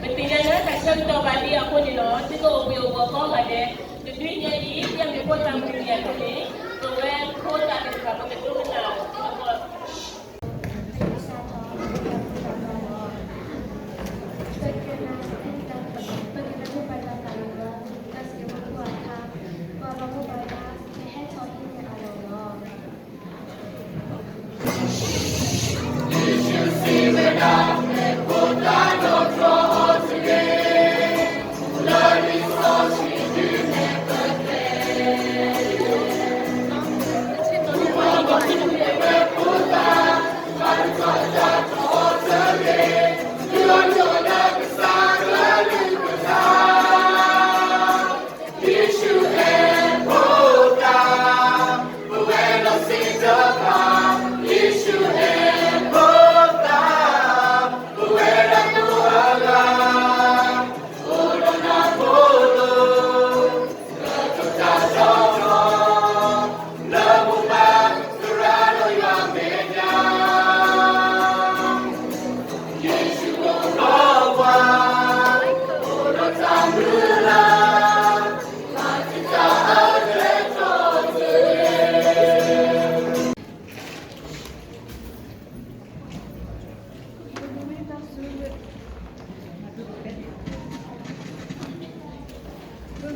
ပသ့ၣ်ညါလၢတၢ်ဆၢကတီၢ်ဘၣ်ဒံးအဃိန့ၣ်လီၤ. သုကအိၣ်ဘှံးအိၣ်ဘှီၣ်ကိးဂၤဒဲး, တနွံညါအံၤ ပမ့ၢ်ဖိသၣ်မုၣ်အဃိန့ၣ်, ပဝဲဖိသၣ်သ့ၣ်တဖၣ် ပကဒိကနၣ်အီၤ ပက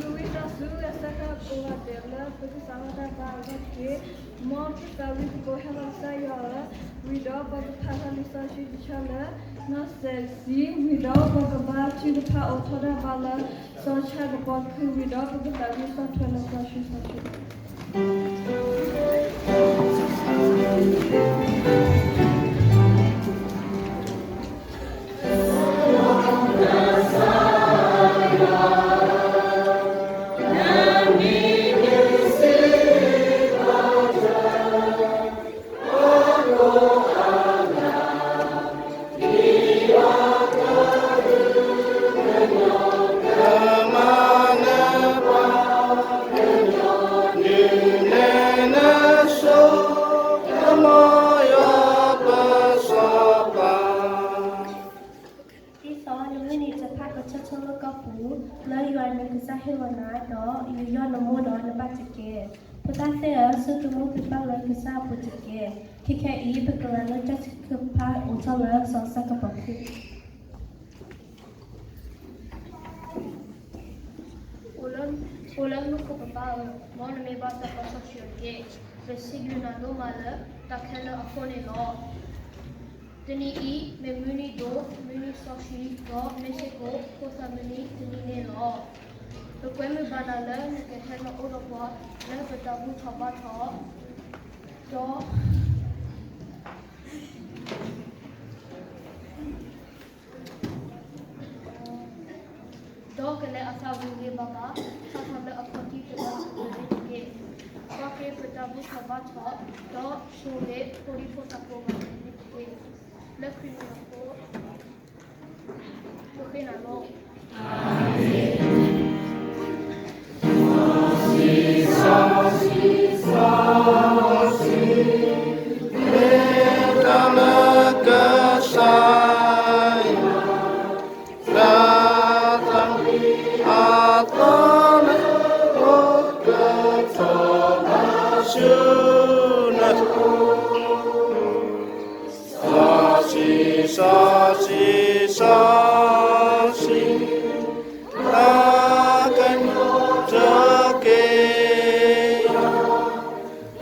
ဝံသးစူၤ အစၢဃာ်ကိးဂၤဒဲးလၢ ပကစးထီၣ်တၢ်ဘါအဂီၢ်တက့ၢ်. မ်ပသးဝံၣ်သကိးဟဲလီၤကစၢ်ယွၤဧၢ, ဝံၤဒီးပကဖးထီၣ်လံာ်စီဆှံတဆၢလၢ နီၢ်စဲးဆံ, ဝံၤဒီးပကဘါထုကဖၣ်အိးထီၣ်တၢ်ဘါလၢ စီၤဆၣ်ကပီၤခု, ဝံၤဒီးပကသးဝံၣ်ဆီၣ်ထွဲလၢစီၤၡံ, စီၤၡံ ဒ်သိးနမုၢ်နံၤတဖၣ်ကထၢထီၣ်လၢကီၢ်ပူၤ, လၢယွၤနကစၢ်ဟ့ၣ်လီၤနၤဒီး ယူးယီၣ်နမိၢ်ဒီးနပၢ်တက့ၢ်. ဖိသၣ်သ့ၣ်ဧၢ, ဆိကမိၣ်သုသးလၢကစၢ်အပူၤတက့ၢ်. ခဲခဲအံၤ ပကလဲၤလၢတၢ်ထုကဖၣ်အိးထီၣ်လၢစီၤဆၣ်ကပီၤခု. အိၣ်လၢမူခိၣ်ပပၢ်ဧၢ, မ်နမ့ၢ်ဘၣ်တၢ်ကီတၢ်ခဲအဂ့ၢ်, ပစံးဘျုးနၤဒိၣ်မးလၢတၢ်ခဲလၢာ်အဃိန့ၣ်လီၤ. တနံၤအံၤ မ့ၢ်မုၢ်နံၤဒိၣ်, မုၢ်နံၤစီဆှံ, ဒီးမ့ၢ်စ့ၢ်ကီး ဖိသၣ်မုၢ်နံၤတနံၤန့ၣ်လီၤ. ပကွဲမုာ်ဘၣ်နၤလၢနကဟဲလီၤအိၣ်ဒီးပှၤ လၢပတၢ်ဘူၣ်ထီၣ်ဘါထီၣ်, ဒီး ဒီးကလဲၤအသးဂ့ၤဂ့ၤဘၣ်ဘၣ်, ထီၣ်ထီၣ်လၢအခီၣ်ထံးတဂၤန့ၣ်တက့ၢ်. ကွၢ်က့ၤပတၢ်ဘူၣ်ထီၣ်ဘါထီၣ်, ဒီးဆိၣ်ဂ့ၤဖိဒံဖိသၣ်ကိးဂၤဒဲးန့ၣ်တက့ၢ်. လၢခရံာ်မံၤအဃိ ပဃ့နၤလီၤ. စီဆှံ, စီဆှံ, စီဆှံ, တၢ်ကညီၤထီၣ်က့ၤ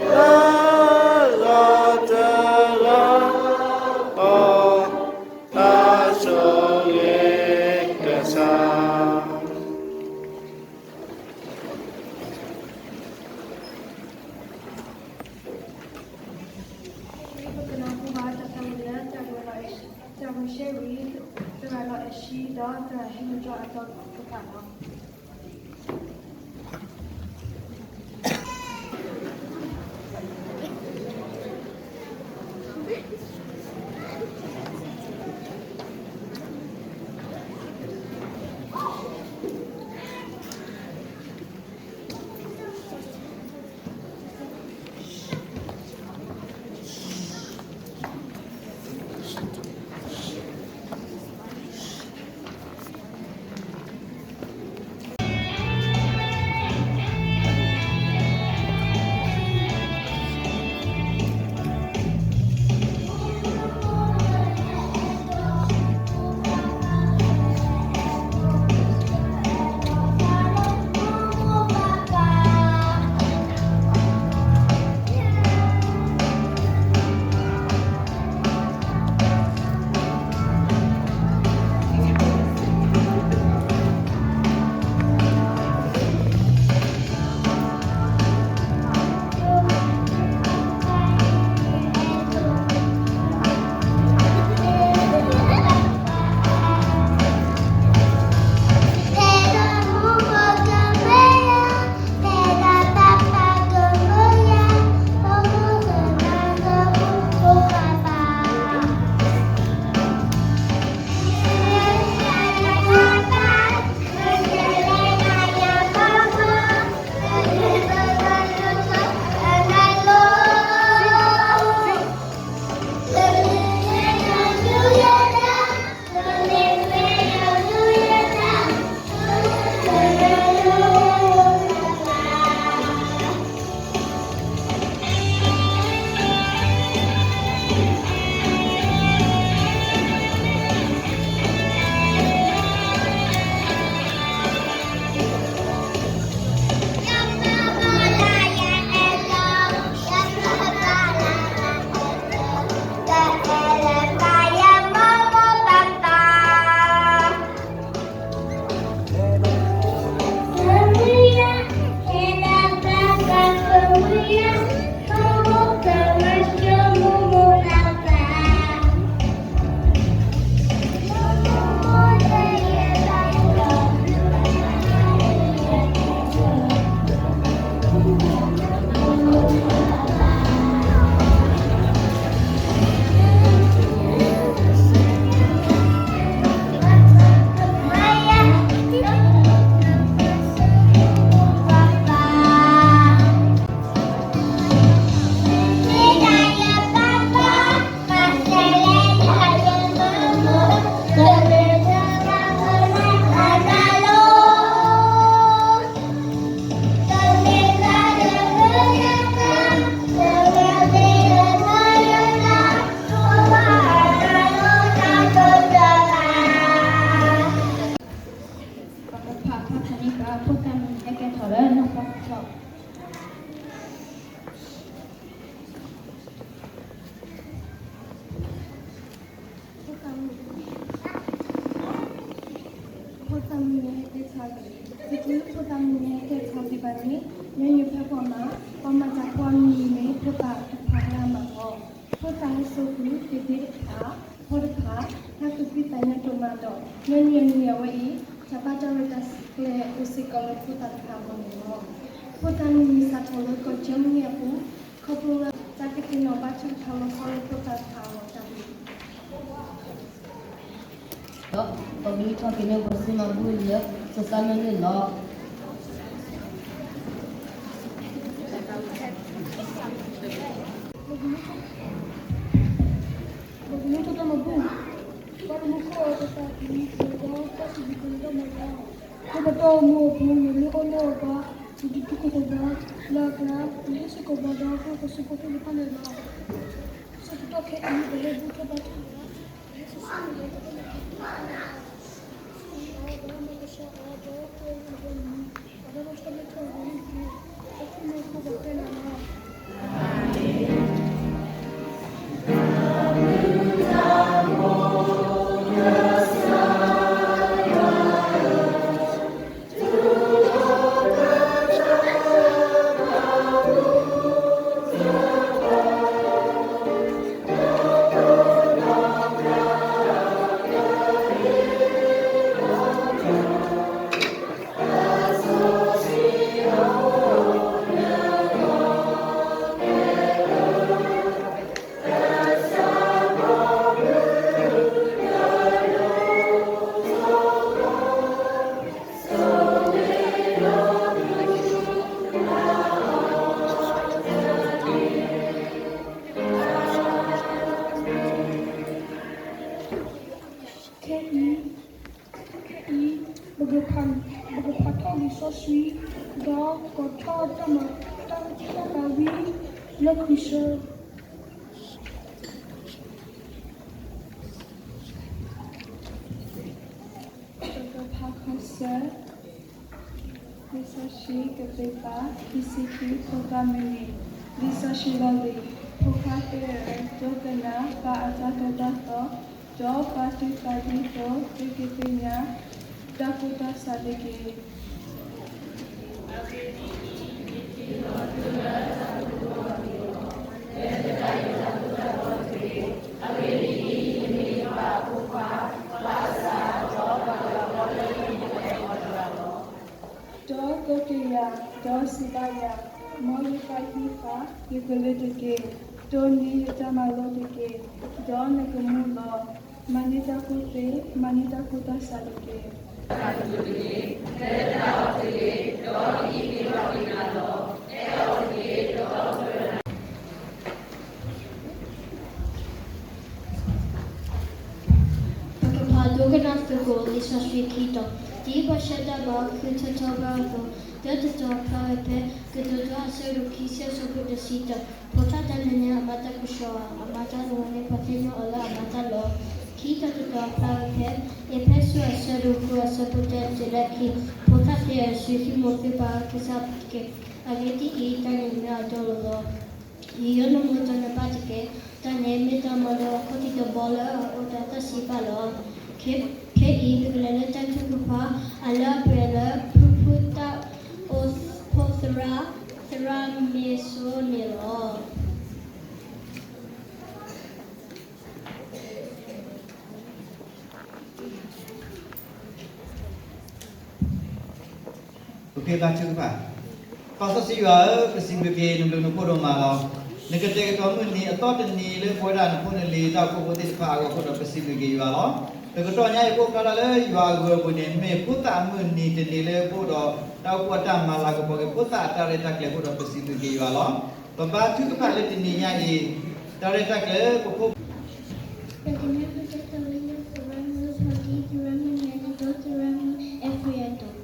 ယၤ, တဂၤတဂၤအီၤ, တၢ်ဆိၣ်ဂ့ၤကစၢ်. ပကနၢ်ဟူဘၣ်တၢ်သးဝံၣ်လၢ တၢ်ဂဲၤဆၢဝံၤ, သရၣ်လီၤအဲၣ်စံဒီးသရၣ်ဟဲမုၢ်ကၠီအသီတဖၣ်လီၤ. ပ ဖိသၣ်မုၢ်နံၤဟဲကဲထီၣ်လံ, တချုးဖိသၣ်မုၢ်နံၤဟဲကဲထီၣ်ဒံးဘၣ်န့ၣ်, ညီနုၢ်ဖဲပှၤမၤ, ပှၤမၤတၢ်ဖိအမံၤန့ၣ် ဖိသၣ်တဖၣ်ဟဲအါမးလီၤ. ဖိသၣ်ဟဲစိာ်ဃုာ်က့ၤသ့ၣ်တဖၣ်, ဖိတဖၣ်, ဟဲဃုာ်ကွံာ်သးညီဒိၣ်မးဒီး, ညီနုၢ်အမံၤအဝဲအံၤ, တၢ်ဘါတၢ်ရဲၣ်တၢ်ကျဲၤအိၣ်စ့ၢ်ကီးလၢဖိသၣ်တဖၣ်အဂီၢ်န့ၣ်လီၤ. ဖိသၣ်မုၢ်နံၤစးထီၣ်လၢကီၢ်ကၠီမုၢ်နံၤအပူၤ, ခီဖျိလၢတၢ်ကသ့ၣ်နီၣ်ဘါထုကဖၣ်လီၤဆီလၢဖိသၣ်တဖၣ်အဂီၢ်တၢ်ဘျုး ဒီးပကမံထီၣ်က့ၤန့ၢ်ပှၤစုမၤဘူၣ်လၢ စီၤစးမုၢ်နံၤလီၤ. ပကမံထီၣ်တၢ်မၤဘူၣ်, ဘၣ်တမူခိၣ်အီၤတသးကံၤ ဒီးတၢ်စံးဘျုးကလုၢ်တၢ်မၤလီၤ. လၢပတၢ်အိၣ်မူအပူၤ ယမ့ၢ်အီၣ်လၢအီၤဘၣ်, ယတတူၢ်ခိၣ်သးဘၣ်, လၢအကျါ ယဟ့ၣ်စ့ၢ်ကီးဘၣ်ဒီး ဟီၣ်ခိၣ်ဆူဖိသ့ၣ်တဖၣ်န့ၣ်လီၤ. ဆၢကတီၢ်ခဲအံၤ ပဟဲဘူၣ်ထီၣ်ဘါထုကဖၣ် ခဲအံၤ, ခဲအံၤ, ပကဖး, ပကဖးထီၣ်လံာ်စီဆှံ, ဒီးကိးထီၣ်တၢ်မၤ, တၢ်, တၢ်မၤဝံလၢခရံာ်ဆၢ ပကဖးခီဆၢ, လံာ်စီဆှံကပ့းဖး ခံဆံခံ ဖိသၣ်မုၢ်နံၤ, လံာ်စီဆှံလီၤလံ, ဖိခွါသ့ၣ်ဧၢ, ဒိကနၣ်, ပာ်အတၢ်တိာ်တၢ်သီ, ဒီးပာ်သုသးဒ်သိး သုကသ့ၣ်ညါ တၢ်ကူၣ်တၢ်ဆးတက့ၢ်. ဒီးကိးက့ၤယၤ, ဒီးစံးဘၣ်ယၤ, မ်ယသးဟံးဃာ်ယကလုၢ်တက့ၢ်, တိၢ်န့ၢ်ယတၢ်မၤလိတက့ၢ်, ဒီးနကမူလီၤ. မၤန့ၢ်တၢ်ကူၣ်သ့, မၤန့ၢ်တၢ်ကူၣ်တၢ်ဆးတက့ၢ်. ပကဖးဒိကနၣ်သကိး လံာ်စီဆှံခံတီၤ, ဒ်ပှၤဆှၢတၢ်ဘၣ်ဃုထၢထီၣ်ဘၣ်အသိး, တၢ်တတီၤဖျါဝဲဖဲ ကတိၤဒိ အဆၢဒိၣ်ခံ ဆၢဖိတဆံတၢ, ဖိသၣ်တၢ်နဲၣ်န့ၣ် အမၤတၢ်ကဆှီ, အမၤတၢ်တဝီန့ၣ် ပှၤသ့ၣ်နီၣ်အီၤလၢအမၤတၢ်လီၤ. ခံတီၤတတီၤဖျါဝဲဖဲ အ့းဖ့းစူး အဆၢဒိၣ်ဃု အဆၢဖိတၢတုၤလၢခံ, ဖိသၣ်သ့ၣ်ဧၢ, စူၢ်ဟံးမိၢ်သုပၢ်ကစၢ်တက့ၢ်. အဂ့ၢ်ဒ်အံၤ, တၢ်န့ၣ်မ့ၢ်အတီအလိၤလီၤ. ယယိၣ်နမိၢ်တၢ်နၢ်ပၢၢ်တက့ၢ်. တၢ်န့ၣ်မ့ၢ်တၢ်မၤလိာ်အခီၣ်ထံးတဘီလၢအအိၣ်ဒီးတၢ်စံးပာ်လီၤ. ခဲအံၤ ပကလဲၤလၢတၢ်ထုကဖၣ် အလၢအပှဲၤလၢ ဖုဖုတၢ်အိၣ်ဖှိၣ်သရၣ်, သရၣ်မ့ၢ်စိန့ၣ်လီၤ. ပကဘါထုကဖၣ်. ပၢ်စီဆှံယွၤဧၢ, ပစံးဘျုးက့ၤနဘျုးနဖှိၣ်ဒိၣ်မးလီၤ. နကတဲာ်ကတီၤမုၢ်နံၤအသီတနံၤလၢ ပဝဲဒၣ်နဖိနလံၤတၢ်အိၣ်ဖှိၣ်ဖိသ့ၣ်တဖၣ်အဂီၢ်အဃိဒီး ပစံးဘျုးက့ၤယွၤလီၤ. တကတီၢ်ညါအံၤ ပအိၣ်ဖျါထီၣ်လၢယွၤအဂီၤအပူၤန့ၣ် မ့ၢ်ဖိသၣ်အမုၢ်နံၤတနံၤလၢ ပအိၣ်ဒီးတၢ်အိၣ်ဖှိၣ်အတၢ်မၤလၤကပီၤက့ၤ ဖိသၣ်အတၢ်ရဲၣ်တၢ်ကျဲၤအဃိဒီး ပစံးဘျုးက့ၤယွၤလီၤ. ပဘါထုကဖၣ်လၢတနံၤညါအံၤ, တၢ်ရဲၣ်တၢ်ကျဲၤလၢပဖိ ပကနၢ်ဟူတၢ်သရၣ်မုၣ်, သရၣ်မုၣ်ဖီကံ, သရၣ်မုၣ်နဲၣ်, ဒီးသရၣ်မုၣ်အဲၣ်ဖှံအဒိၣ်.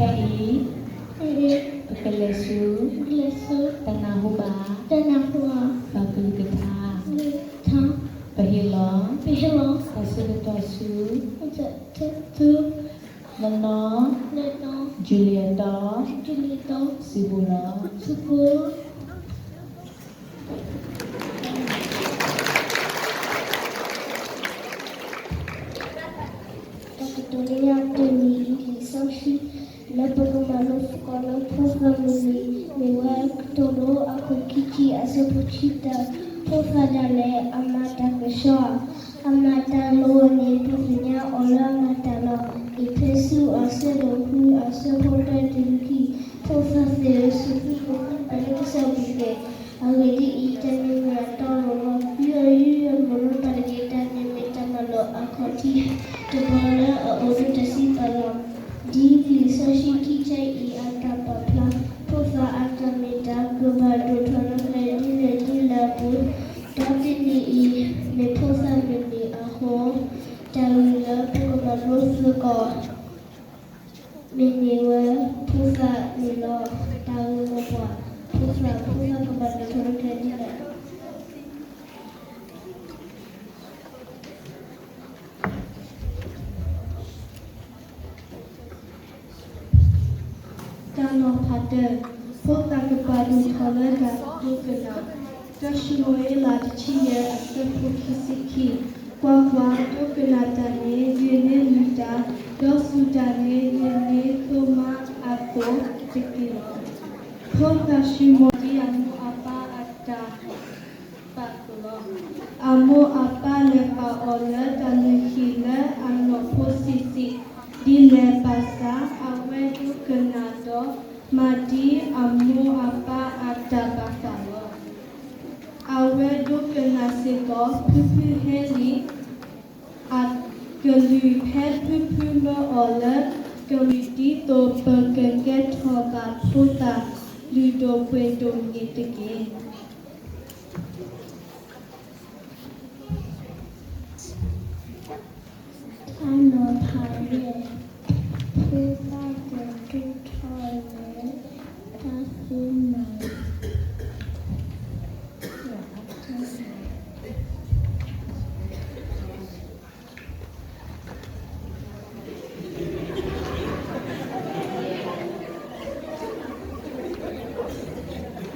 ခဲအံၤ ပကလဲၤဆူ ပကလဲၤဆူ တၢ်နၢ်ဟူဘၣ် တၢ်နၢ်ဟူဘၣ် ပကလုၢ်ကထါ ကလုၢ်ကထါ ပဟ့ၣ်လီၤ ပဟ့ၣ်လီၤ တၢ်ဆၢကတီၢ်ဆူ တၢ်ဆၢကတီၢ်ဆူ နီၢ်နီၢ် နီၢ်နီၢ် ယူၤလံအတီ ယူၤလံအတီ စုပူၤလီၤ စုပူၤ တၢ်ကတိၤလၢညါတနံၤအံၤ လံာ်စီဆှံ လၢပကမၤလိသကိးလၢဖိသၣ်မုၢ်နံၤ မ့ၢ်ဝဲကတိၤဒိအခိၣ်ခံဆံအဆၢဖိခံဆံတၢ, ဖိသၣ်ဒၣ်လဲာ် အမၤတၢ်ကဆှီဧါ, အမၤတၢ်လိၤန့ၣ် ပသ့ၣ်ညါအီၤလၢအမၤတၢ်လီၤ. အ့းဖ့းစူး အဆၢဒိၣ်ဃု အဆၢဖိတၢတုၤခံ, ဖိသၣ်သ့ၣ်ဧၢ, စူၢ်က့ၤနာ်က့ၤလၢကစၢ်အပူၤတက့ၢ်. အဂ့ၢ်ဒ်အံၤ, တၢ်န့ၣ်မ့ၢ်အတီအလိၤလီၤ. ယူးယီၣ်ယူးယီၣ်မုာ်လိပၢ်တက့ၢ်. တၢ်န့ၣ်မ့ၢ်တၢ်မၤလိာ်အခီၣ်ထံးတဘီလၢအအိၣ်ဒီးတၢ်စံးပာ်လီၤ. ဒ်လံာ်စီဆှံခံဆၢအံၤအတၢ်ပာ်ဖျါ, ဖိသၣ်အတၢ်မ့ၢ်တၢ်ကဘၣ်ဒိၣ်ထီၣ်လၢကျဲဒ်လဲၣ်ဒ်လဲၣ်အပူၤ, ဒီးတနံၤအံၤ မ့ၢ်ဖိသၣ်မုၢ်နံၤအဃိ, တၢ်ဂ့ၢ်လၢပကမၤလိသကိး မ့ၢ်န့ၢ်ဝဲဖိသၣ်န့ၣ်လီၤ. တၢ်ဂ့ၢ်မိၢ်ပှၢ်, ဖိသၣ်, ဖိသၣ်ကဘၣ်ဒိၣ်ထီၣ်လၢကျဲဒ်လဲၣ်. တၢ်နီၤဖးတၢ, ဖိသၣ်ကဘၣ်ဒိၣ်ထီၣ်လၢတၢ်ဒိကနၣ်. တၢၡမူၤအ့လး တဆံယဲၢ် အဆၢဖိခံဆံခံ, ကွၢ်ကွၢ်, ဒိကနၣ်တၢ်န့ၣ် ယမ့ၢ်လုၢ်တၢ်, ဒီးစူၢ်တၢ်န့ၣ် ယမ့ၢ်သိမးအသိးတက့ၢ်လီၤ. ဖိသၣ်ၡမူၤအ့လး ဒ်အမိၢ်အပၢ်အတၢ် ပာ်အသိးလီၤ. အမိၢ်အပၢ်လဲၤပာ်အီၤလၢတၢ်လုၢ်ဟံၣ်လၢအနီၢ်ဖိဆံးဆံး, ဒ်လဲၣ်ဘၣ်ဆၣ် အဝဲဒိကနၣ်ဒီးမၤဒ်အမိၢ်အပၢ်အတၢ်ဘၣ်ဃးလီၤ. အဝဲဒိကနၣ်စ့ၢ်ကီး ဖုဖုဟဲလံ အကလုၢ် ဖဲဖုဖုမၢအီၤလၢကလုၢ်. ဒ်သိးပကကဲထီၣ်ဘၣ်ဖိသၣ်လုၢ်ဒိၣ်ပှ့ၤဒိၣ်န့ၣ်တက့ၢ်. တၢ်နီၤဖးယဲၢ်, ဖိသၣ်ကဒိၣ်ထီၣ်လၢတၢ်သ့မၤ တၢ်နီၤဖးခံ,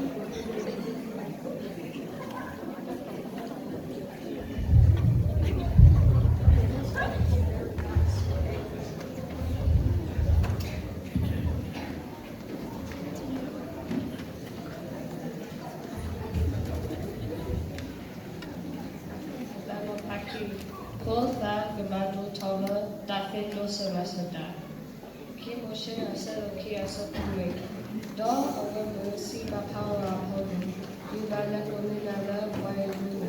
ဖိသၣ်ကဘၣ်ဒိၣ်ထီၣ်လၢတၢ်သ့တိစၢၤမၤစၢၤတၢ်. ခံမိၤၡ့ အဆၢဒိၣ်ခံ အဆၢဖိလွံၢ်, ဒီးအဝဲမၢစံးဘၣ်ဖၤရိၤအဖိမုၣ်, ဒုးဘၣ်လဲၤကိးန့ၢ်နၤလၢပှၤဧ့ၤဘြံၤမုၣ်,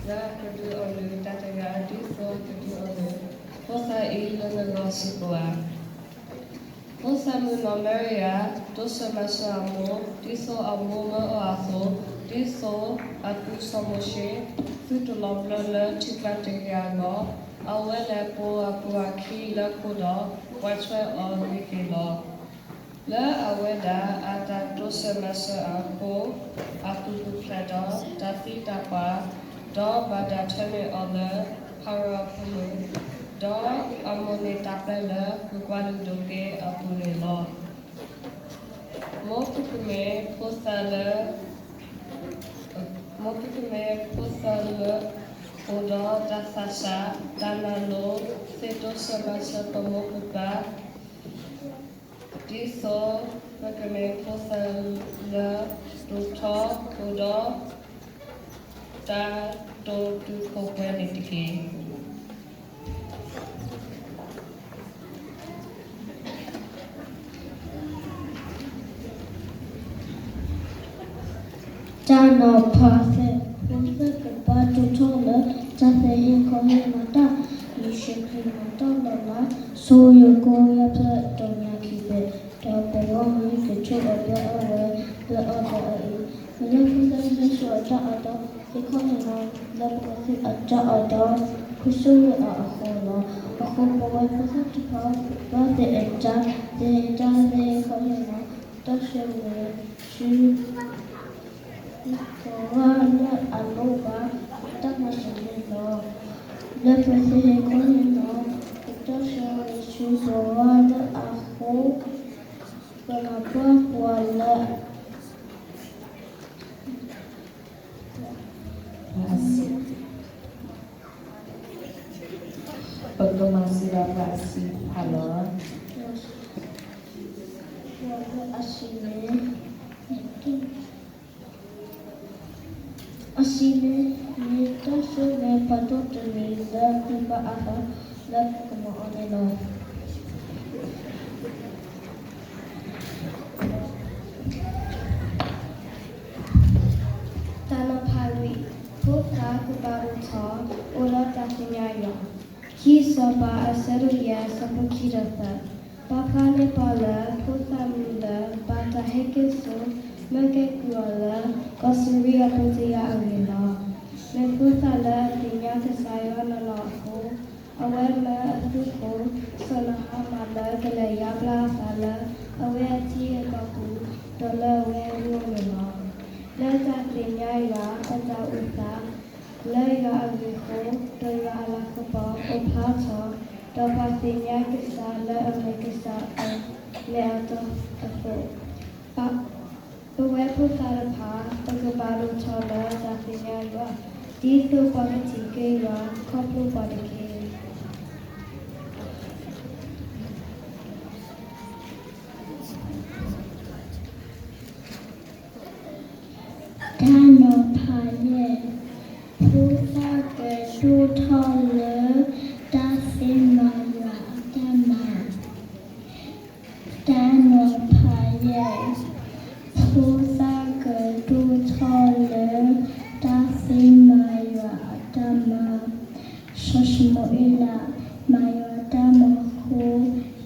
လၢအကဒုးအီၤလုၢ်တၢ်တဂၤ ဒ်သိးကဒုးအီၤလုၢ်ဖိသၣ်အံၤလၢနဂီၢ်စ့ၢ်ကီးဧါ. ဖိသၣ်မုၣ်နီၢ်မၤရံယၤ တိစၢၤမၤစၢၤအမိၢ် ဒ်သိးအမိၢ်မၢအီၤအသိး, ဒ်သိးအပုၢ်စီၤမိၤၡ့ သုတလီၤဘျၢလၢထံကျါတဂ့ၤအဂီၢ်, အဝဲလဲၤပိာ်အပှၤခံလၢခိဒီး ကွၢ်ထွဲအီၤန့ၣ်တက့ၢ်လီၤ. လၢအဝဲဒၣ်အတၢ်တိစၢၤမၤစၢၤအဃိ, အပူၤကွံာ်ဖျဲးဒီးတၢ်သံတၢ်ပှၢ်, ဒီးဘၣ်တၢ်ထၢနုာ်အီၤလၢဖၤရိၤအဖိမုၣ်, ဒီးအမိၢ်န့ၣ်တၢ်ပျဲလၢကွံာ်ကွၢ်လုၢ်ဒိၣ်က့ၤအပူၤန့ၣ်လီၤ. မ်ပကမ့ၢ်ဖိသၣ်လၢ မ်ပကမ့ၢ်ဖိသၣ်လၢ အိၣ်ဒီးတၢ်သးစၢ်, တၢ်မၤလိ, သ့တိစၢၤမၤစၢၤပမိၢ်ပပၢ်, ဒ်သိးပကမ့ၢ်ဖိသၣ်လၢ ဒိၣ်ထီၣ် အိၣ်ဒီး တၢ်တိာ်တူာ်ခိၣ်ပှဲၤန့ၣ်တက့ၢ်. တၢ်နီၤဖးသၢ, ဖိသၣ်ကဘၣ်ဒိၣ်ထီၣ်လၢ တၢ်သးဟ့ခီဟ့မၤတၢ်, ယ့ၣ်ၡူးခရံာ်မၤတၢ်လီၤလး, ဆိယကိယါဖျၢၣ်တီၢ်ညါခံဘ့ၣ်, ဒီးပဝဲမ့ၢ်ကဆိၣ်အဘၢအဝဲ ဘၢအီၤဒီးအအံၤ, မ့ၢ်လၢဖိသၣ်လၢယ့ၣ်ၡူးအတၢ်အီၣ်ဒီး ဟ့ၣ်ခီဟ့ၣ်နီၤလၢပှၤသ့ၣ်အတၢ်အီၣ်ဒီး ခူၣ်ဆိၣ်ဂ့ၤအီၤအဃိလီၤ. ပဝဲဖိသၣ်တဖၣ် ဘၣ်သ့ၣ်အတၢ် သ့ၣ်တၢ်သ့ၣ်ခီန့ၣ်လီၤ. တၢ်ဆၢဂ့ၤဆူ ပဝဲလၢအလိၣ်ဘၣ် တၢ်မၤစၢၤန့ၣ်လီၤ. လၢပသ့ၣ်ခီန့ၣ်လီၤ. ပတၢ်ဆၢဂ့ၤဆူပဝဲလၢအဃိ ပနၢ်ပၢၢ်ပှၤလၢ ပကမၤစၢၤဒီးပှၤအဆံးတဖၣ်လီၤ. ပှၤလၢအဆံးန့ၣ် အဆံးန့ၣ် မ့ၢ်တၢ်ဆၢဂ့ၤဖးဒိၣ်တမံၤလၢသုဘၣ်အသးလၢပကမၤအီၤန့ၣ်လီၤ. တၢ်နီၤဖးလွံၢ်, ဖိသၣ်ကဘၣ်ဒိၣ်ထီၣ် အိၣ်ဒီးတၢ်သ့ၣ်ညါယွၤ. ခံစီၤပၤအဆၢဒိၣ်ယဲၢ် ဆၢဖိခံဒီးသၢ, ပာ်ဖျါန့ၢ်ပှၤလၢ ဖိသၣ်မုၣ်လၢ ဘၣ်တၢ်ဟဲက့ၤစိာ် မၢကဲကုၢ်အီၤလၢ ကီၢ်စရံးအပူၤတယၤအဂ့ၢ်လီၤ. မ့ၢ်ဖိသၣ်လၢအသ့ၣ်ညါကစၢ်ယွၤနီၢ်နီၢ်အဃိ, အဝဲမၢအသုးဃိ, စီၤနၤအမၣ်လၢကလဲၤယါဘျါအသးလၢ အဝဲအထံအကီၢ်ပူၤ, ဒီးလၢအဝဲအလိၤန့ၣ်လီၤ. လၢတၢ်သ့ၣ်ညါယွၤအတၢ်အိၣ်သး လၢယွၤအဂ့ၢ်အဃိ, ဒီးယွၤအလၤကပီၤအိၣ်ဖျါထီၣ်, ဒီးပှၤသ့ၣ်ညါကစၢ်လၢအမ့ၢ်ကစၢ်အမဲာ်အတီအသိး, ပဝဲဖိသၣ်တဖၣ် ပကဘၣ်ဒိၣ်ထီၣ်လၢတၢ်သ့ၣ်ညါယွၤ, ဒ်သိးပှၤကထံၣ်က့ၤယွၤ ခီဖျိပှၤတက့ၢ်. တၢ်နီၤဖးယဲၢ်, ဖိသၣ်ကဒိၣ်ထီၣ်လၢ တၢ်သ့မၤယွၤအတၢ်မၤ. တၢ်နီၤဖးယဲၢ်, ဖိသၣ်ကဒိၣ်ထီၣ်လၢ တၢ်သ့မၤယွၤအတၢ်မၤ. စီၤၡမူၤအ့လး မၤယွၤတၢ်မၤအဃိ,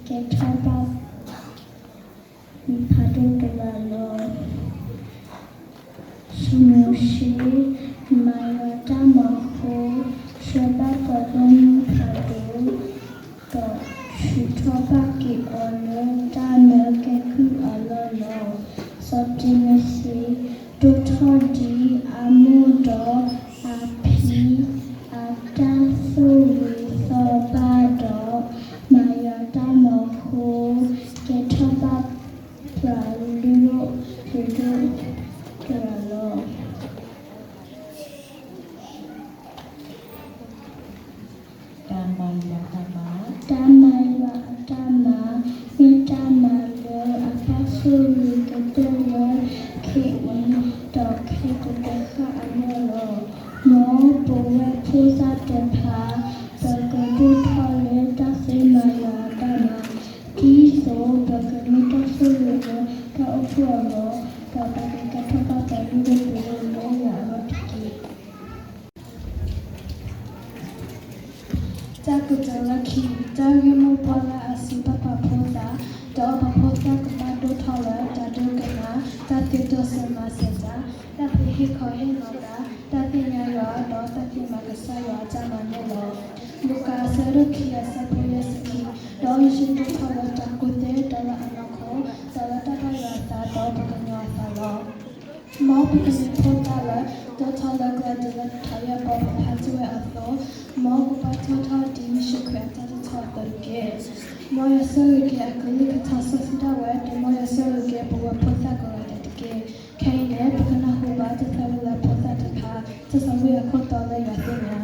ကဲထီၣ်ဘၣ် ဖးဒိၣ်တဂၤလီၤ. စီၤမိၤၡ့ မၤယွၤတၢ်မၤအဃိ, ဆှၢဘၣ်ပှၤဂီၢ်မုၢ်ဖးဒိၣ်, ဒီးထုးထီၣ်ဘၣ်က့ၤအီၤလၢတၢ်မၢကဲကုၢ်အလီၢ်လီၤ. စီၤတံၤမသ့း ဒိၣ်ထီၣ်ဒ်အမိၢ်ဒီးအဖံ အတၢ်သိၣ်ဂ့ၤသီဘၣ်ဒီး, မၤယွၤတၢ်မၤအဃိ, ကဲထီၣ်ဘၣ်ပှၤလုၢ်ဒိၣ်ပှ့ၤဒိၣ်တဂၤလီၤ. တၢ်မၤယွၤအတၢ်မၤ, တၢ်မၤယွၤအတၢ်မၤ မ့ၢ်တၢ်မၤလၢအတၢ်ဆိၣ်ဂ့ၤကတၢၢ်လၢ ခ့ၣ်အံၤ ဒီးခဲကိာ်တဃၣ်အလီၢ်လီၤ. မ်ပဝဲဖိသၣ်တဖၣ် ပကဒိၣ်ထီၣ်လၢတၢ်သ့မၤယွၤအတၢ်မၤ, ဒ်သိးပကမ့ၢ်တၢ်ဆိၣ်ဂ့ၤလၢတၢ်အိၣ်ဖှိၣ်အဂီၢ်, ဒီးပကကဲထီၣ်ဘၣ်ပှၤလုၢ်ဒိၣ်ပှ့ၤဒိၣ်လၢယွၤအဂီၢ်တက့ၢ်. တၢ်ကတိၤလၢခံ, တၢ်ဂ့ၢ်မိၢ်ပှၢ်လၢအစံးဘၣ်ပှၤဖိသၣ်, ဒီးပှၤဖိသၣ်ကဘၣ်ဒိၣ်ထီၣ်လၢ တၢ်ဒိကနၣ်, တၢ်သ့တိစၢၤမၤစၢၤတၢ်, တၢ်သ့ဟ့ၣ်ခီဟ့ၣ်နီၤတၢ်, တၢ်သ့ၣ်ညါယွၤ, ဒီးတၢ်သ့မၤကစၢ်ယွၤအတၢ်မၤန့ၣ်လီၤ. လူၤကၣ်အဆၢဒိၣ်ခံအဆၢဖိယဲၢ်ဆံခံ, ဒီးယ့ၣ်ၡူးဒိၣ်ထီၣ်လၢတၢ်ကူၣ်သ့, ဒီးလၢအနီၢ်ခိ, ဒီးလၢတၢ်ဘၣ်ယွၤအသး, ဒီးပကညီအသးလီၤ. မ်ပကမ့ၢ်ဖိသၣ်လၢ ဒိၣ်ထီၣ်လၢကျဲဒ်လၢကထါယဲၢ်ဘီဖးဖးတ့ၢ်ဝဲအသိး, မ်ကဘၣ်ထီၣ်ထီၣ်ဒ်ယ့ၣ်ၡူးခရံာ်အတၢ်ဒိၣ်ထီၣ်အသိးတက့ၢ်. မ်ယွၤဆိၣ်ဂ့ၤက့ၤအကလုၢ်ကထါစီဆှံဒၣ်ဝဲ, ဒီးမ်ယွၤဆိၣ်ဂ့ၤက့ၤပဝဲဖိသၣ်ကိးဂၤဒဲးတက့ၢ်. ခဲအံၤန့ၣ် ပကနၢ်ဟူဘၣ်တၢ်သၢဝံၤလၢဖိသၣ်တဖၣ်, တၢ်သၢဝံၤအခိၣ်တီလၢယွၤသ့ၣ်ညါ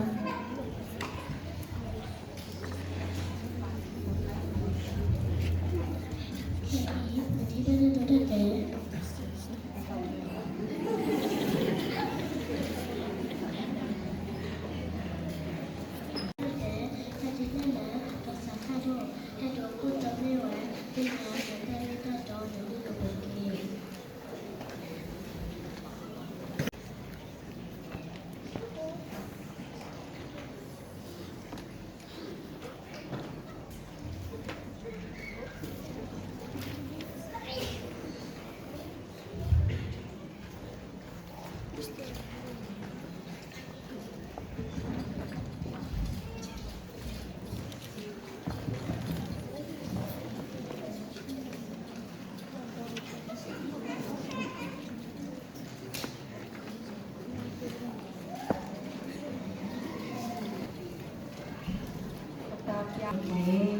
ယၤန့ၣ်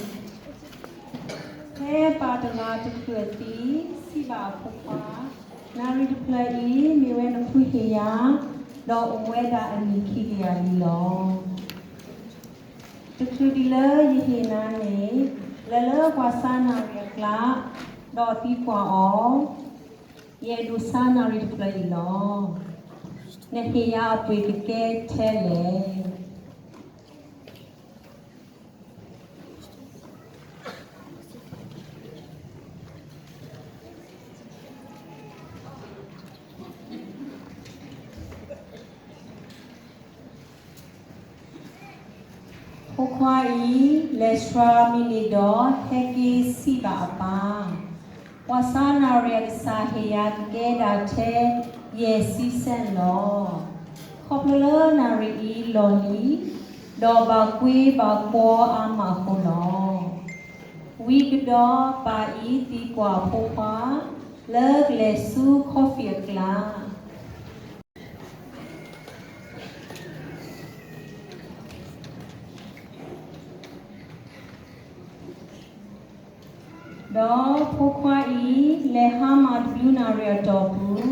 ဖဲပၢ်တဂၤတချုးအသံ စံးဘၣ်အဖိခွါ, နၣ်ရံၣ်တဖျၢၣ်အံၤ မ့ၢ်ဝဲနဖုဟ့ၣ်ယၤ, ဒီးအိၣ်ဝဲဒၣ်အနံၣ်ခံကယၤလံလီၤ. တချုးဒံးလၢယဟ့ၣ်နၤန့ၣ်, လဲၤလၢပှၤဆါနၣ်ရံၣ်အကျါ, ဒီးသံကွၢ်အီၤ, ယအဲၣ်ဒိးဆါနၣ်ရံၣ်တဖျၢၣ်အံၤလီၤ. နဟ့ၣ်ယၤအပှ့ၤကကဲထဲလဲၣ်. ဖိခွါအံၤ လဲၤဆှါမံလ့ၣ်ဒီး ဟဲက့ၤစံးဘၣ်အပၢ်, ပှၤဆါနၣ်ရံၣ်အကစၢ်ဟ့ၣ်ယၤကကဲဒၣ်ထဲ ယဲၢ်ဆံစဲးလီၤ. ခီဖျိလၢနၣ်ရံၣ်အံၤလီၢ်လံၤ, ဒီးဘၣ်ကွ့ဘၣ်ကွီအါမးအဃိလီၤ. ဝံၤကဒီးပၢ်အံၤသံကွၢ်အဖိခွါ လၢကလဲၤဆူ coffee အကျါ ဒီးဖိခွါအံၤ လဲၤဟါမၢ်တဘျုးနၣ်ရံၣ်အတီၢ်ပူၤ,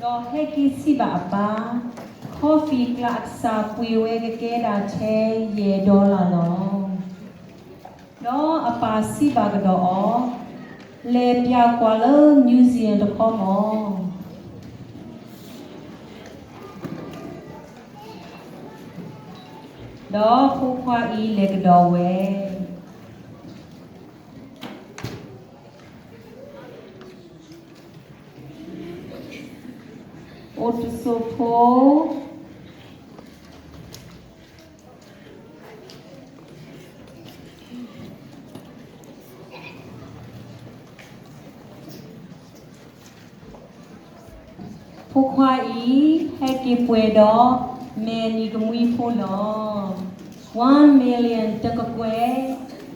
ဒီးဟဲက့ၤစံးဘၣ်အပၢ်, coffee ကျါအကစၢ်ပှ့ၤဝဲကကဲဒၣ်ထဲ ယဲၢ် dollar လီၤ. ဒီးအပၢ်စံးဘၣ်ကဒီးအီၤ, လဲၤပျးကွၢ်လၢ museum တခီမီၤ. ဒီးဖိခွါအံၤလဲၤကဒီးဝဲ. အိၣ်တစိၢ်ဖိ ဖိခွါအံၤ ဟဲက့ၤပှဲၤဒီး မဲာ်နံၤကမှံဖိလီၤ. One million တကကွဲၢ်,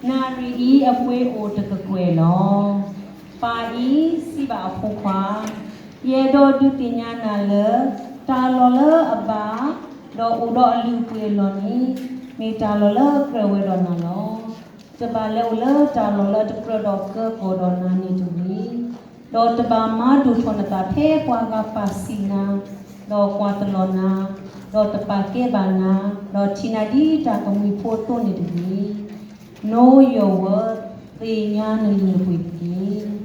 နၣ်ရံၣ်အံၤအပှ့ၤအိၣ်တကကွဲၢ်လီၤ. ပၢ်အံၤစံးဘၣ်အဖိခွါ, ယအဲၣ်ဒိးဒုးသ့ၣ်ညါနၤလၢ တၢ်လီၢ်လၢအဘၣ် ဒီးအိၣ်ဒီးအလုၢ်အပှ့ၤအလီၢ်န့ၣ် မ့ၢ်တၢ်လီၢ်လၢအကြၢးဝဲဒီးနၤလီၤ. တဘၣ်လဲၤအိၣ်လၢတၢ်လီၢ်လၢအတကြၢးဒီးကၢကီၢ်ဒီးနၤန့ၣ်တဂ့ၤ, ဒီးတဘၣ်မၤဒိၣ်ထီၣ်နသးဖဲပှၤဂၤပာ်ဆံးနၤ, ဒီးကွၢ်တလီၤနၤ, ဒီးတပာ်ကဲဘၣ်နၤ, ဒီးထံၣ်နၤဒ်တၢ်ကမှံၤဖိအသိးန့ၣ်တဂ့ၤ. Know your worth, သ့ၣ်ညါနလုၢ်နပှ့ၤတက့ၢ်.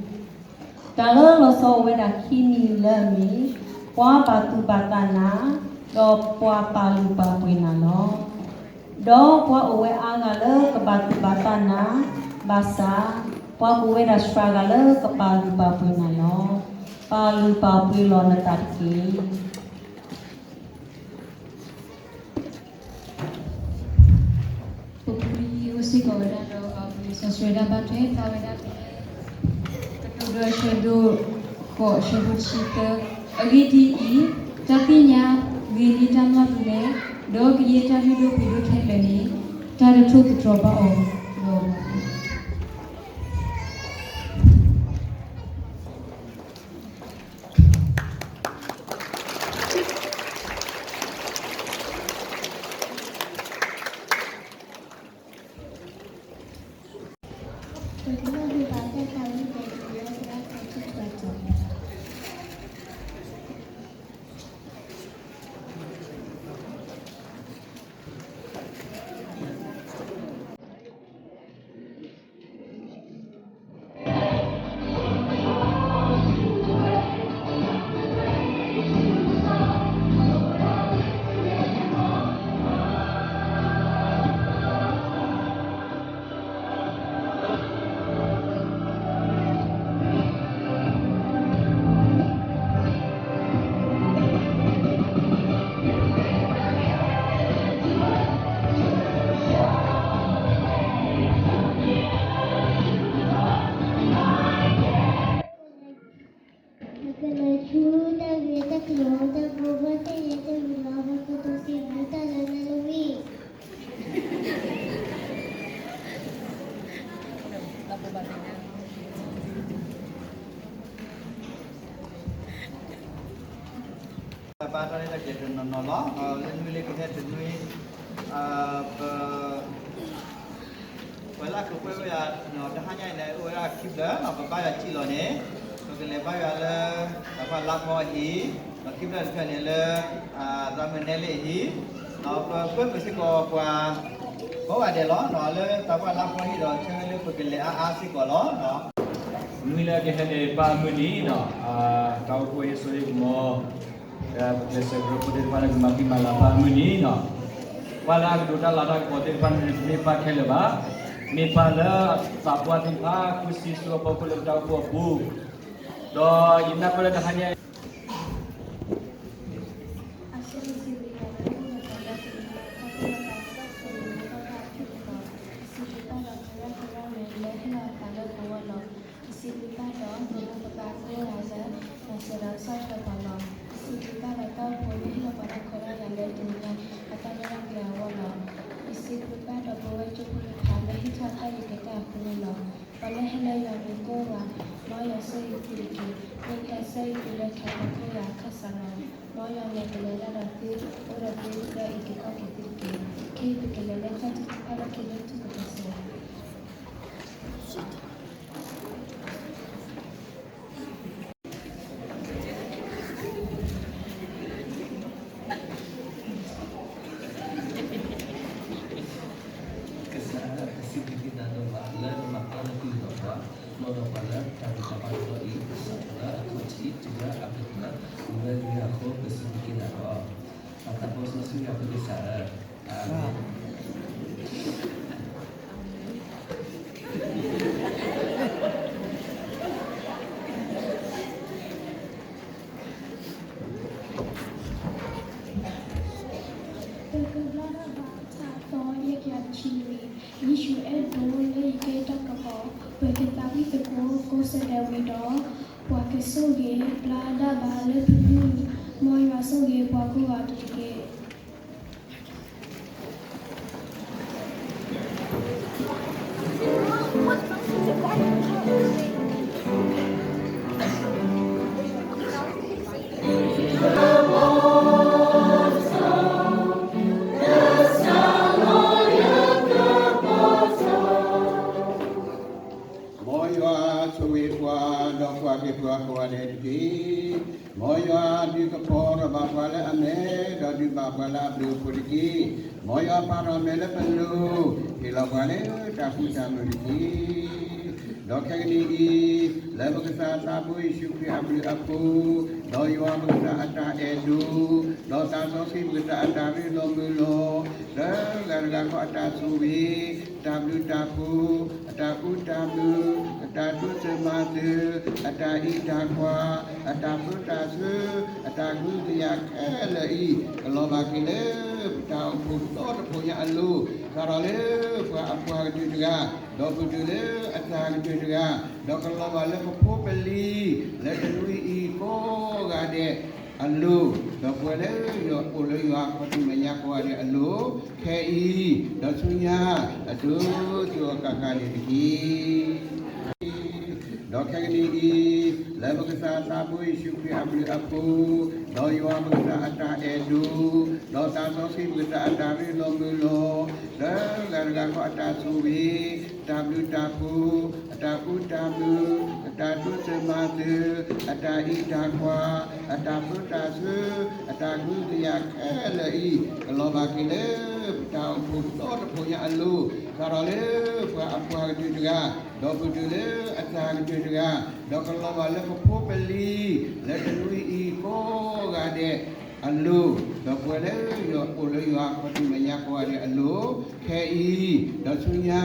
တၢ်လၢလီၤဆီအိၣ်ဝဲဒၣ်ခံမံၤလၢအမ့ၢ်, ပှၤဘၣ်သူၣ်ဘၣ်သးနၤ, ဒီးပှၤပာ်လုၢ်ပာ်ပှ့ၤနၤလီၤ. ဒီးပှၤအိၣ်ဝဲအါဂၤလၢကဘၣ်သူၣ်ဘၣ်သးနၤ, ဘၣ်ဆၣ်, ပှၤကအိၣ်ဝဲဒၣ်စှၤဂၤလၢကပာ်လုၢ်ပာ်ပှ့ၤနၤလီၤ. ပာ်လုၢ်ပာ်ပှ့ၤလီၤနသးတက့ၢ်. ပပူၤန့ၣ်အိၣ်စ့ၢ်ကီးဝဲဒၣ်ဒီး အပှ့ၤစီဆှံဒၣ်ဘၣ်ထွဲသးဝဲဒၣ်ဖဲ ကတိၤဒိအဆၢဒိၣ်ဃိးအဆၢဖိတဆံသၢ, အဂ့ၢ်ဒ်အံၤ, တၢ်သ့ၣ်ညါဂ့ၤန့ၢ်တၢ်မၤပူၤလဲၣ်, ဒီးကယဲၢ်တၢ်လုၢ်ဒိၣ်ပှ့ၤဒိၣ်ခဲလၢာ်န့ၣ်, တၢ်တထိၣ်သတြီၤဘၣ်အီၤဒီး ဘၣ်တၢ်ရဲၣ်တၢ်ကျဲၤတနီၤနီၤလီၤ. လၢနွံလၢကဟဲတနွံ ပ ပ လၢကကွဲးဝဲဒၣ် တဟါညါအံၤန့ၣ် အိၣ်ဝဲဒၣ်ခံဖျၢၣ် ပဘါယွၤစံၣ်လီၤန့ၣ် ပကလဲၤဘါယွၤလၢ တၢ်ဖးလါဖီအဟံၣ်, ဒီးခံဖျၢၣ်တဖျၢၣ်န့ၣ်လၢ သရၣ်မုၣ်နဲလ့အဟံၣ်, ဒီးပကွဲမုာ်စ့ၢ်ကီးပှၤ ကိးဂၤဒဲးလီၤ. လၢတၢ်ဖးလါဖီအဟံၣ်ဒီး ဆၢလၢပကလဲၤအါအါစ့ၢ်ကီးလီၤ. မုၢ်လၢကဟဲန့ၣ် ပၢ်မုၢ်နံၤ, တၢ်အိၣ်ဖှိၣ်ဟ့ၣ်စိဟ့ၣ်ကမီၤ ပကျဲးစၢးကရၢဖိသ့ၣ်တဖၣ်လၢကမၤဃံမၤလၤပၢ်မုၢ်နံၤနီၤ, ပှၤလၢအကဒိးတၢ်လၤတၢ်ကပီၤသ့ၣ်တဖၣ်န့ၣ် မ့ၢ်ပၢ်ခဲလၢာ်ဘၣ်, မ့ၢ်ပၢ်လၢသးပှၢ်သ့ၣ်တဖၣ် ဃုစံဆူအဖီခိၣ်လၢပတၢ်အိၣ်ဖှိၣ်အပူၤ, ဒီးယနၢ်ပၢၢ်လၢတဟါညါ အစံးဘျုးဘၣ်ဒီး ပဝဲကိးဂၤဒဲး လၢဟ့ၣ်လီၤအသးလၢပဂီၢ်လီၤ. အစံးဘျုးဘၣ်ဒီး ပဝဲပပၢ်ကိးဂၤဒဲး လၢစၢၤဒီးဆီၣ်ထွဲပှၤလီၤ. အစံးဘျုးဘၣ်ဒီး တၢ်အိၣ်ဖှိၣ်လၢဟ့ၣ်လီၤပှၤတၢ်ခွဲးတၢ်ယာ်လၢတနံၤညါ အတၢ်ရဲၣ်တၢ်ကျဲၤအဂီၢ်လီၤ. အစံးဘျုးဘၣ်ဒီး ပဝဲကၠိဖိတဖၣ် လၢဟ့ၣ်ထီၣ်တၢ်အုၣ်က့ၤခီၣ်က့ၤအဃိန့ၣ်လီၤ. ပှၤလၢဟဲလၢယွၤန့ၣ်ကိးဂၤ, မ်ယွၤဆိၣ်ဂ့ၤသုတက့ၢ်. မ့ၢ်တၢ်ဆိၣ်ဂ့ၤသုလၢထးခိၣ်ကိးဂၤအခၢၣ်စးလီၤ. မ်ယွၤန့ၣ်ကလဲၤတၢ်ဒီးသု, အိၣ်ဒီးသု, ဒီးအုၣ်က့ၤခီၣ်က့ၤသုတက့ၢ်. ခဲအံၤပကလဲၤလၢတၢ်ထုကဖၣ်လၢခံလၢထူၣ်ကပစၢၤ ကစၢ်ဧၢ, ပစံးဘျုးက့ၤနၤဒိၣ်မးလၢနမၤအၢနကွံလိာ်ပှၤ, မ်ဒီးပှၤလၢတၢ်ဘူၣ်တၢ်ဘါတဘျီအံၤ, ကစၢ်လၢအထီၣ်ထံးတုၤလၢအကတၢၢ်, မ့ၢ်ဝဲဒၣ်အဃိ ပစံးဘျုးက့ၤနၤလီၤ. ပသးပှၢ်စီဆှံယွၤပကစၢ်ဧၢ, အၤမ့ၣ်. တၢ်ကဘျါတၢ်ဘါ အဆၢသီ ယဲၢ်ကယၤတဆံနွံ, ယ့ၣ်ၡူးအဲၣ်ဒိးလၢယကဲတၢ်ကပီၤ, ပကသးဝံၣ်သကိးကိးဆၢဒဲးဝံၤဒီး, ပှၤကဆိၣ်ဂ့ၤဘျါတၢ်ဘါလၢဖုၣ်ဖုၣ်, မ်ယွၤဆိၣ်ဂ့ၤပှၤကိးဂၤတက့ၢ်. မ်ယွၤဆိၣ်ဂ့ၤပှၤ, ဒီးကွၢ်က့ၤပှၤကိးဂၤဒဲးတက့ၢ်. မ်ယွၤဒုးကပီၤထီၣ်ဘၣ်ပှၤလၢအမဲာ်, ဒီးဒုးဘၣ်ပှၤလၢအဘျုးအဖှိၣ်တက့ၢ်. မ်ယွၤပာ်ထီၣ်မဲာ်လၢပလိၤ, ဟ့ၣ်လီၤပှၤလၢတၢ်ဃူတၢ်မုာ်တက့ၢ်. ဒီးခဲကနံၣ်အံၤ, လၢပကစၢ်သးဘိယ့ၣ်ၡူးခရံာ်အဘျုးအဖှိၣ်, ဒီးယွၤပကစၢ်အတၢ်အဲၣ်ဒိး, ဒီးသးစီဆှံပကစၢ်အတၢ်ရ့လိာ်မုာ်လိာ်, လၢဂၤတဂၤခီအတၢ်ဆိၣ်ဂ့ၤ, တၢ်ဘျုးတၢ်ဖှိၣ်, အတၢ်ဃူတၢ်မုာ်, အတၢ်တိစၢၤမၤစၢၤ, အတၢ်အံးတၢ်ကွၢ်, အတၢ်ပၢတၢ်ဆှၢ, အတၢ်ကဟုကယာ်ခဲလၢာ်အံၤ, ကလီၤဘၣ်က့ၤလၢပတၢ်အိၣ်ဖှိၣ်ဒီတဖှိၣ်ညါအလိၤ, စးထီၣ်လၢပှၤအပှၤကတၢၢ်တဂၤ, ဒီးပတုၤလၢအသးကတၢၢ်တဂၤ, ဒီးကလီၤဘၣ်လၢပဖိပလံၤ, လၢတနွံအံၤကိးဂၤဒဲးအလိၤ, ဒီးပှၤလၢယွၤအိၣ်လၢယွၤခီၣ်ထံးမဲာ်ညါကိးဂၤဒဲးအလိၤ, ခဲအံၤ, ဒီးဆူညါ, အစိၤစိၤအဃၣ်ဃၣ်န့ၣ်တက့ၢ်. ဒီးခဲကနံၣ်အံၤ, လၢပကစၢ်သးဘိယ့ၣ်ၡူးခရံာ်အဘျုးအဖှိၣ်, ဒီးယွၤပကစၢ်အတၢ်အဲၣ်ဒိး, ဒီးသးစီဆှံပကစၢ်အတၢ်ရ့လိာ်မုာ်လိာ်, လၢဂၤတဂၤခီအတၢ်ဆိၣ်ဂ့ၤ, တၢ်ဘျုးတၢ်ဖှိၣ်, အတၢ်ဃူတၢ်မုာ်, အတၢ်တိစၢၤမၤစၢၤ, အတၢ်အံးတၢ်ကွၢ်, အတၢ်ပၢတၢ်ဆှၢ, အတၢ်ကဟုကယာ်ခဲလၢာ်အံၤ, ကလီၤဘၣ်က့ၤလၢပတၢ်အိၣ်ဖှိၣ်ဒီတဖှိၣ်ညါအလိၤ, စးထီၣ်လၢပှၤအပှၤကတၢၢ်တဂၤ, ဒီးပတုၤလၢအသးကတၢၢ်တဂၤ, ဒီးကလီၤဘၣ်လၢပဖိပလံၤ, လၢတနွံအံၤကိးဂၤဒဲးအလိၤ, ဒီးပှၤလၢယွၤအိၣ်လၢယွၤခီၣ်ထံးမဲာ်ညါကိးဂၤဒဲးအလိၤ, ခဲအံၤ, ဒီးဆူညါ,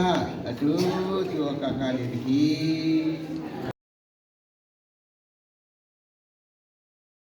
အစိၤစိၤအဃၣ်ဃၣ်န့ၣ်တက့ၢ်.